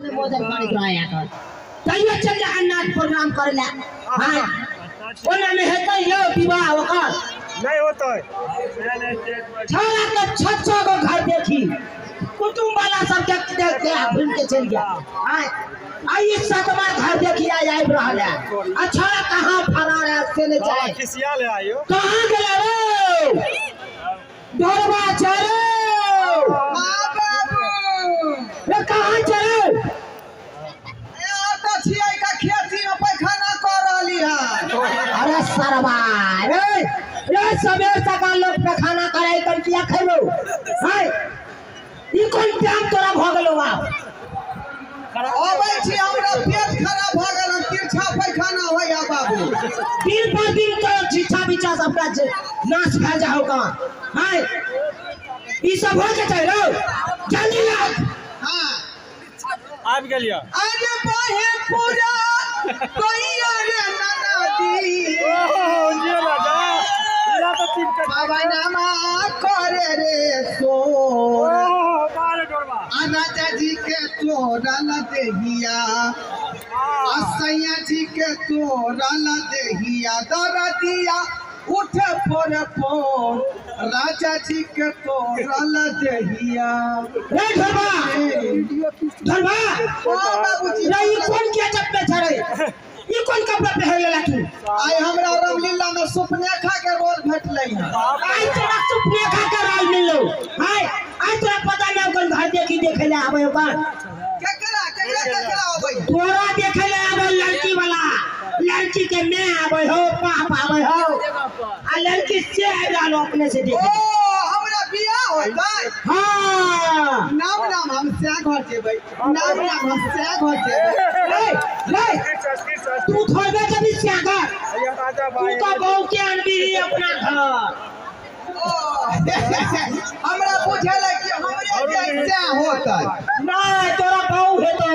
भोजन करैत रहै एखन तैयो चल जा नाच प्रोग्राम करे ला। हां ओना में हेतै यौ विवाह ओकर नहीं होतै। छोरा के 6-6 गो घर देखी कुटुंब वाला सब देख देख के घूम के चल गया। हां आई सातवां घर देखी आई आबि रहल है। अच्छा कहां फरार है से नहीं जाए। खिसिया ले आयो कहां गेला रे ढोरबा चलो। हां बाबू रे कहां चलो ए तो छियै का खेती में पैखाना कर रहली है। अरे सरवा रे रे सबेर सकाल लोग पैखाना कराई कर किया खैबो। हाय ई कोन टाइम तोरा भ गेलो बाप। अबै छी हमरा पेट खराब भ गेल हम तिरछा पैखाना होइया बाबू। दिन पर दिन तो छिछा बिछा सबटा नाश भए जाओ का। हाय ई सब हो के छै रो जल्दी लाग। हां आबि गेलियो। अरे बाहे पूरा कोइया रे नाना दी ओहो जियो राजा इला तो तीन कट पवनमा करे रे सोर। ओहो बाल डोरबा राजा जी के तोरल देहिया असैया जी के तोरल देहिया दरदिया उठे फोर फोर राजा जी के तोरल देहिया। रे ढोरबा ढोरबा हां बाबूजी रे ई कोन के चप्पे छै रे ई कोन कपड़ा पहिर लेला तू। आइ हमरा रामलीला में सुपनेखा के रोल भेटलै है। आइ तोरा सुपनेखा के रोल मिललो। हाय आइ तोरा पता नहीं ओकर घर देखी देखे ले आबै ओकर केकरा केकरा केकरा आबै तोरा देखे ले आबै लड़की वाला लड़की के मैं आबै हो पाप आबै हो आ लड़की से आबि रहल अपने से देखे। ओ हमरा बियाह होतै। हां नाम नाम हम से घर जेबै नाम नाम हम से घर जेबै। रे रे तू थोड़बे जबी से घर तू तो बहू के अनबी अपना घर। हमरा बुझल है कि हमरे जैसे होतै। नहीं तोरा बहू हेतौ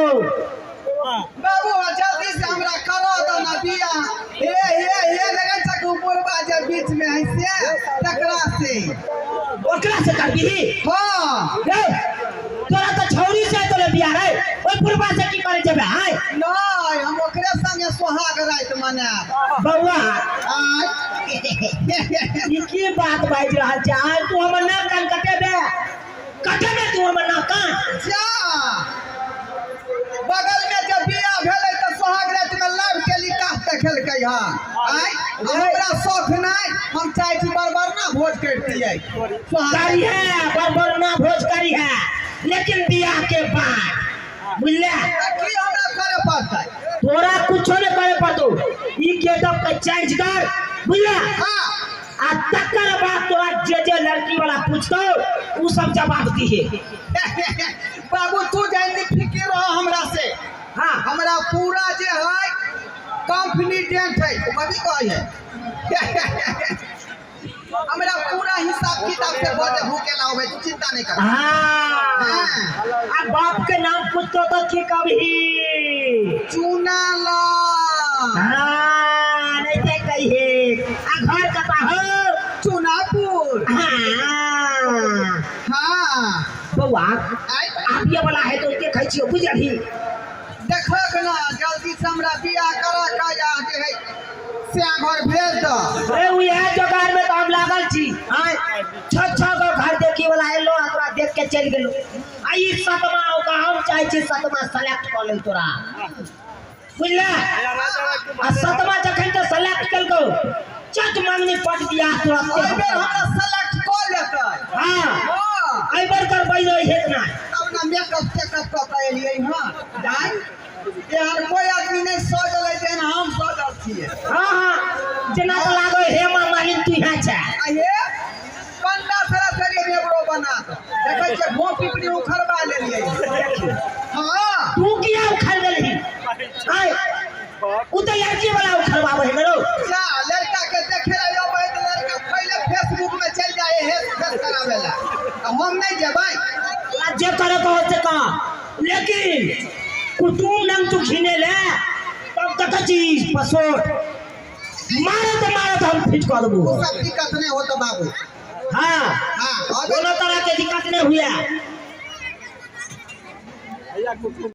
बाबू जल्दी से हमरा करा दो ना बियाह। हे हे हे लगन छै कि बुढ़बा जे बीच में है से तकरा से ओकरा से करबिही। हां रे तोरा तो छौरी से तोरे बियाह रे ओइ बुढ़बा से की करे जेबे। हाय नहीं हम ओकरे संगे सोहाग राति मनायब। बउआ आय ई की बात बाजि रहल छै। आय तू हमर नाक कान कटेबे कटेबे तू हमर नाक कान। जा बगल में जब बियाह भेलै तऽ सोहाग राति में लाइव टेलीकास्ट देखेलकै हँ। आय हमरा शौख नहि हम चाहै छी बरबर ना भोज करतियै। करी है बरबर ना भोज करी है लेकिन बियाह के बाद बुझले की हमरा करे पड़तै। तोरा कुछो नहीं करे पड़तौ ई गेटअप के चेंज कर बुझले। हां आ तकर बाद तोरा जे जे लड़की वाला पूछतौ उ सब जवाब दिहे। बाबू तू जल्दी फिकिर रह हमरा से। हां हमरा पूरा जे है कॉन्फिडेंट है कभी कहै है हमरा पूरा हिसाब किताब से भोज भूखे लाओ तू चिंता नहीं कर। हां आ बाप के नाम पूछतो तो की कभी चूना ला। हां नहीं ते कहिए आ घर कता हो चुनापुर। हां हां बउआ आबिए वाला है तो देखै छियो बुझलही। देखक ना जल्दी से हमरा बियाह करा के आ जे है से घर भेज द। रे उहे जोगार में तो हम लागल छी। हां 6-6 गो घर देखी वाला एलो आ तोरा देख के चलि गेलो। आ ई सतमा ओका हम चाहै छी सतमा सेलेक्ट कऽ ले तोरा बुझले। आ सतमा जखन तो सेलेक्ट केलकौ चट मांगनी पट बियाह तोरा एहि बेर हमरा सेलेक्ट कऽ लेतै। हां हां एहि बेर करबै हेत ना तब ना मेकअप तेकअप कऽ के एलियै हँ। जाय यार कोई आदमी नहीं सजल है जेना हम सजल छियै। हां हां जेना तऽ लागै हेमा मालिन तू यहाँ छै। आ हे पंडा सारा शरीर रेबरो बना दो देखै छियै घो पिपरी उखड़बा लेलियै। हां तू किया उखड़ देलही। आय उ तऽ लड़की वाला उखड़बाबै है रो। जा लड़का के देखे ला अबै तऽ लड़का पहिले फेसबुक में चलि जाए हे फेस कराबै ला हम नहीं जेबै। आ जे करे कहो से कह लेकिन कुटुम नंग तू घिने ले तब तक चीज पसोट मारत मारत हम फिट कर देबो। सब दिक्कत नहीं होता बाबू। हां हां कोनो तरह के दिक्कत नहीं हुआ।